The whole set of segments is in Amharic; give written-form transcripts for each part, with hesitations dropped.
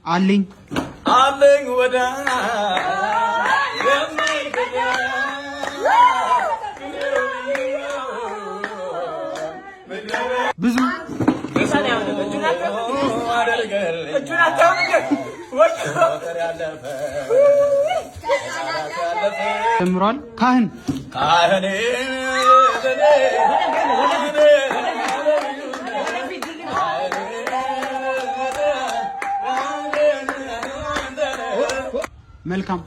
አለኝ። አለኝ ወዳ የማይከዳ። ብዙ። አደርገልኝ ያለፈ ጀምሯል። ካህን። ካህኔ። መልካም።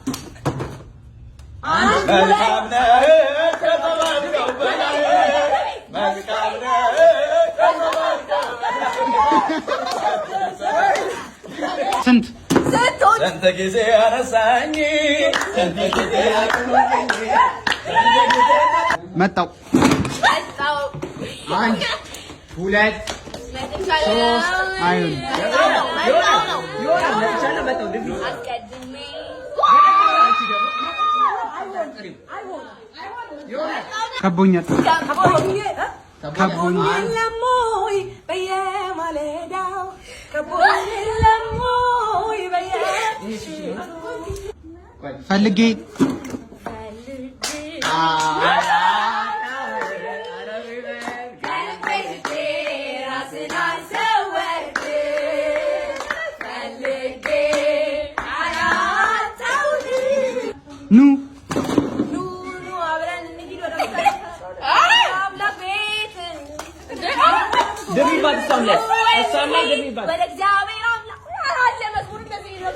መልካም ነህ ከተባልከው በላይ፣ መልካም ነህ ከተባልከው። ስንት? ስንት ጊዜ አነሳኝ፣ ስንት ጊዜ አቅሙኝ፣ ስንት ጊዜ። መጣው። አንድ፣ ሁለት፣ ሶስት፣ አይሆንም። አስቀድሜ። ከቦኛል፣ ከቦኛል። የለም ወይ በየማለዳው ከቦኝ የለም ወይ በየምሽቱ? ፈልጌ። ራስን አልሰወርክም፣ ፈልጌ አላጣሁህም። ኑ። ኑ ኑ አብረን እንሂድ ወደ አምላክ ቤት፣ ወደ እግዚአብሔር አምላክ አለ መዝሙር እንደዚህ ነው።